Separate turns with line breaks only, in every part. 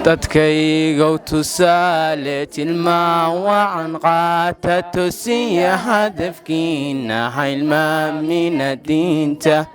Dadkaygow, tusaale tilmaan wacan qaata, tosiya hadafkiina, haylmaamina diinta.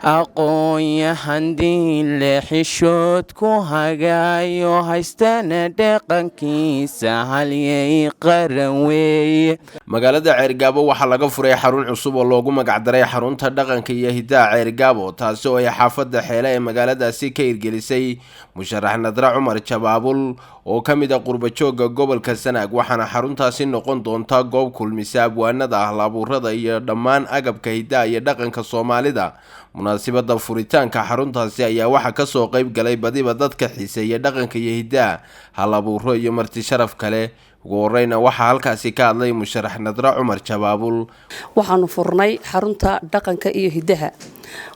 Aqoon-yahan diinle, xishood ku hagaayo, haystana dhaqankiisa, halyay qaran weeye.
Magaalada Ceergaabo waxaa laga furay xarun cusub oo loogu magacdaray Xarunta Dhaqanka iyo Hidaha Ceergaabo, taasi oo ay xaafadda Xeele ee magaaladaasi ka hirgelisay musharax Nadre Cumar Jabaabul oo ka mid ah qurbajoogga gobolka Sanaag. Waxaana xaruntaasi noqon doontaa goob kulmisa abwaanada, ahlabuurada iyo dhammaan agabka hidaha iyo dhaqanka Soomaalida. Munaasibada furitaanka xaruntaasi ayaa waxaa kasoo qeyb galay badiba dadka xiiseeya dhaqanka iyo hidaha, hal abuuro iyo marti sharaf kale. Ugu horeyna waxaa halkaasi ka hadlay musharax Nadre Cumar Jabaabul.
Waxaanu furnay Xarunta Dhaqanka iyo Hidaha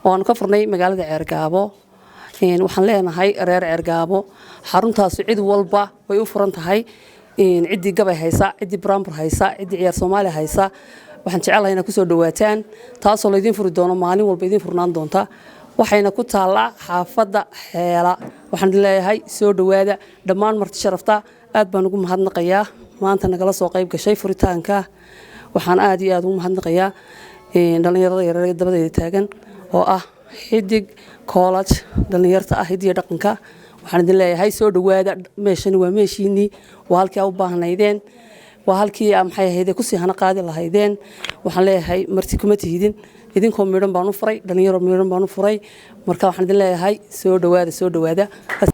oo aanu ka furnay magaalada Ceergaabo. Waxaan leenahay reer Ceergaabo, xaruntaasi cid walba way u furan tahay. Ciddii gabay haysa, ciddii brambur haysa, ciddii ciyaar Soomaali haysa, waxaan jecelahay inaad kusoo dhawaataan, taasoo laydiin furi doono, maalin walba idiin furnaan doonta. Waxayna ku taallaa xaafadda Xeela. Waxaan leeyahay soo dhowaada dhammaan marti sharafta. Aad baan ugu mahadnaqayaa maanta nagala soo qayb gashay furitaanka. Waxaan aad iyo aad ugu mahadnaqayaa dhallinyarada yaryar dabadeeda taagan oo ah Xidig College, dhallinyarta ah hidiyo dhaqanka. Waxaan idin leeyahay soo dhowaada. Meeshani waa meeshiinii, waa halkii aa u baahnaydeen, waa halkii maxay ahayde kusii hana qaadi lahaydeen. Waxaan leeyahay marti kuma tihidin, idinkoo midhan baan u furay, dhalinyaro midhan baan u furay. Marka waxaan idin leeyahay soo dhowaada, soo dhowaada.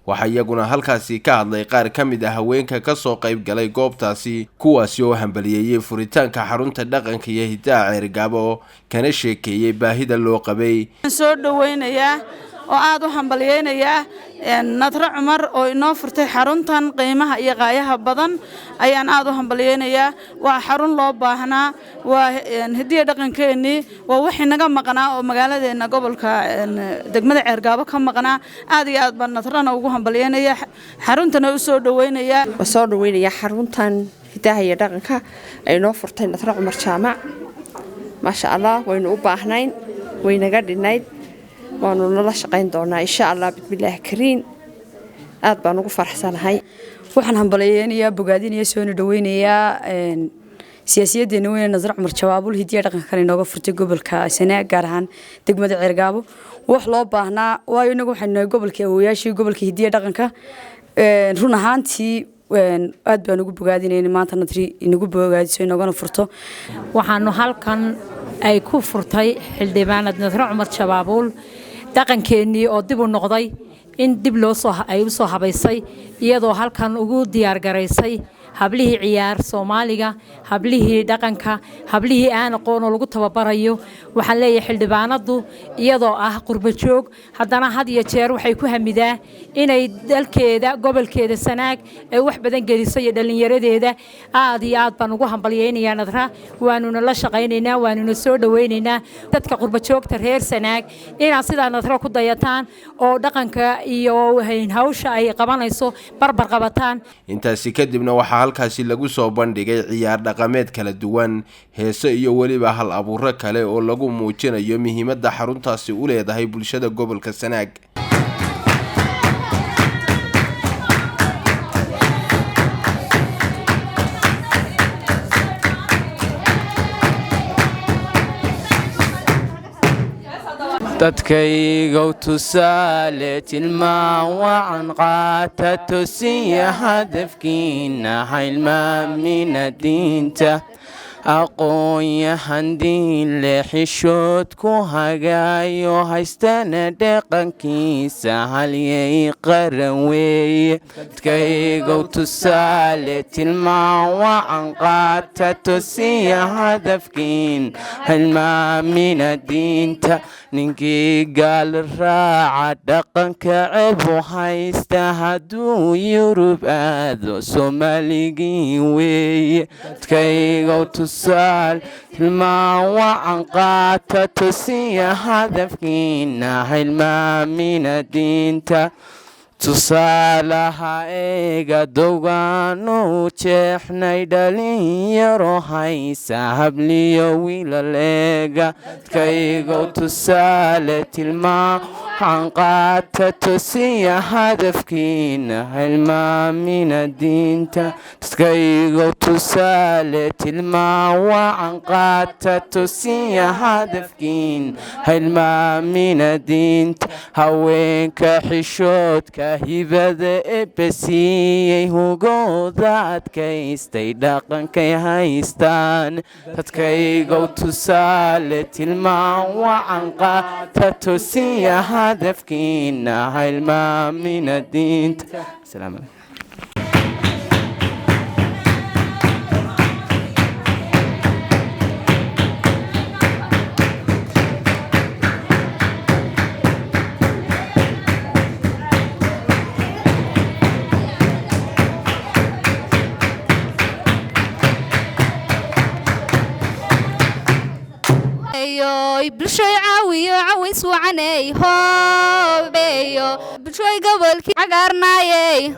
Waxaa iyaguna halkaasi ka hadlay qaar ka mid ah haweenka kasoo qayb galay goobtaasi, kuwaasi oo hambaliyeeyey furitaanka Xarunta Dhaqanka iyo Hidaha Ceergaabo, kana sheekeeyey baahida loo qabay.
Soo dhoweynayaa oo aad u hambalyeynayaa Nadre Cumar oo inoo furtay xaruntan qiimaha iyo qaayaha badan ayaan aad u hambalyeynayaa. Waa xarun loo baahnaa, waa hidiya dhaqankeennii, waa wixii naga maqnaa oo magaaladeenna, gobolka, degmada Ceergaabo ka maqnaa. Aad iyo aad baan Nadrana ugu hambalyeynaya, xaruntana u soo dhoweynayaa.
Soo dhaweynayaa xaruntan hidaha iyo dhaqanka ay noo furtay Nadre Cumar Jaamac. Maasha Allah, waynu u baahnayn, waynaga dhinayd, waanu nala shaqayn doonaa insha Allah, bismillaahi kariin. Aad baan ugu faraxsanahay.
Waxaan hambalyeynaya, bogaadinaya, soona dhaweynayaa siyaasiyadeena weyne Nadre Cumar Jabaabul, hidiya dhaqankan inooga furtay gobolka Sanaag, gaar ahaan degmada Ceergaabo. Wax loo baahnaa, waayo inagu waxaynu nahay gobolkii awoyaashii, gobolka hidiya dhaqanka. Run ahaantii aad baan ugu bogaadinayna maanta Nadri inagu bogaadiso, inoogana furto.
Waxaanu halkan ay ku furtay xildhibaanad Nadre Cumar Jabaabuul dhaqankeennii oo dib u noqday, in dib loosoo ay u soo habaysay, iyadoo halkan ugu diyaargaraysay hablihii ciyaar Soomaaliga, hablihii dhaqanka, hablihii aan aqoon oo lagu tababarayo. Waxaan leeyahay xildhibaanadu iyadoo ah qurbo joog, haddana had iyo jeer waxay ku hamidaa inay dalkeeda, gobolkeeda Sanaag ay wax badan geliso iyo dhallinyaradeeda. Aad iyo aad baan ugu hambalyaynayaa Nadra, waanuna la shaqaynaynaa, waanuna soo dhawaynaynaa. Dadka qurbo joogta reer Sanaag inaad sidaa Nadra ku dayataan oo dhaqanka iyo hawsha ay qabanayso barbar qabataan.
Intaasi kadibna waxaa halkaasi lagu soo bandhigay ciyaar dhaqameed kala duwan, heese iyo weliba hal abuuro kale oo lagu muujinayo muhiimadda xaruntaasi u leedahay bulshada gobolka Sanaag.
Dadkaygow, tusaale tilmaan wacan qaata, tosiya hadafkiina, haylmaamina diinta. Aqoon-yahan diinle, xishood ku hagaayo, haystana dhaqankiisa, halyay qaran weeye. Dadkaygow, tusaale tilmaan wacan qaata, tosiya hadafkiin, haylmaamina diinta. Ninkii gaal raaca, dhaqanka cebu haysta, hadduu Yurub aado, Soomaaligii weeye. Dadkaygow, tusaal tilmaan wacan qaata, tosiya hadafkiina, haylmaamina diinta. Tusaalaha eega dowgaanu jeexnay, dhalinyaro haysa habliyo wiilal eega. Dadkaygow tusaale tilmaam waxaan qaata, tosiya hadafkiina, hilmaamina diinta. Dadkaygow tusaale tilmaam wacan qaata, tosiya hadafkiina, hilmaamina diinta. Haweenka xishoodka hibada Ebbe siiyey, hugooda adkaystay, dhaqankay haystaan. Dadkaygow tusaale tilmaam wacan qaata, tosiya hadafkiina, hilmaamina diinta. Asalaamu calaykum.
Bulshoy caawiyo caways wacaney, hoobeyo. Bulshoy gobolkii cagaarnaayey,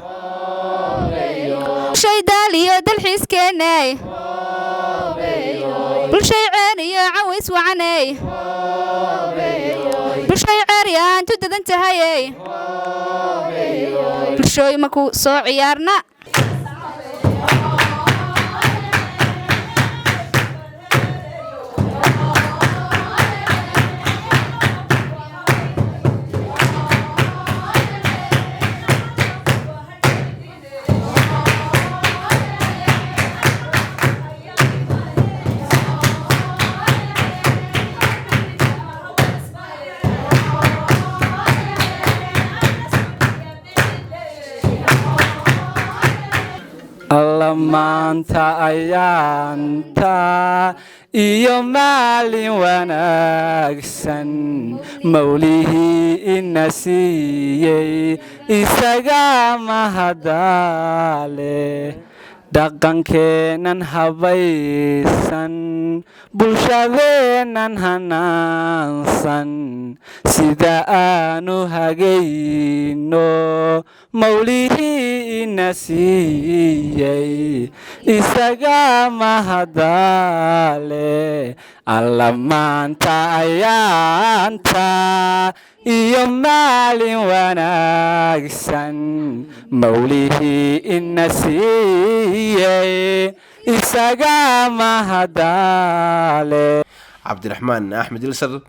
bulshoy daaliyo dalxiiskeeney, bulshoy ceeniyo caways wacaney, bulshoy ceeryaantu dadan tahayey, bulshooy maku soo ciyaarna.
Alla maanta ayaanta iyo maalin wanaagsan, mawlihii ina siiyey isaga mahadale. Dhaqankeennan habaysan, bulshadeennan hanaansan, sida aanu hagayno, mawlihii ina siiyey isaga mahadale. Alla maanta ayaanta iyo maalin wanaagsan, mawlihii ina siiyey isaga mahadale.
Cabdiraxmaan Axmed Ilsar.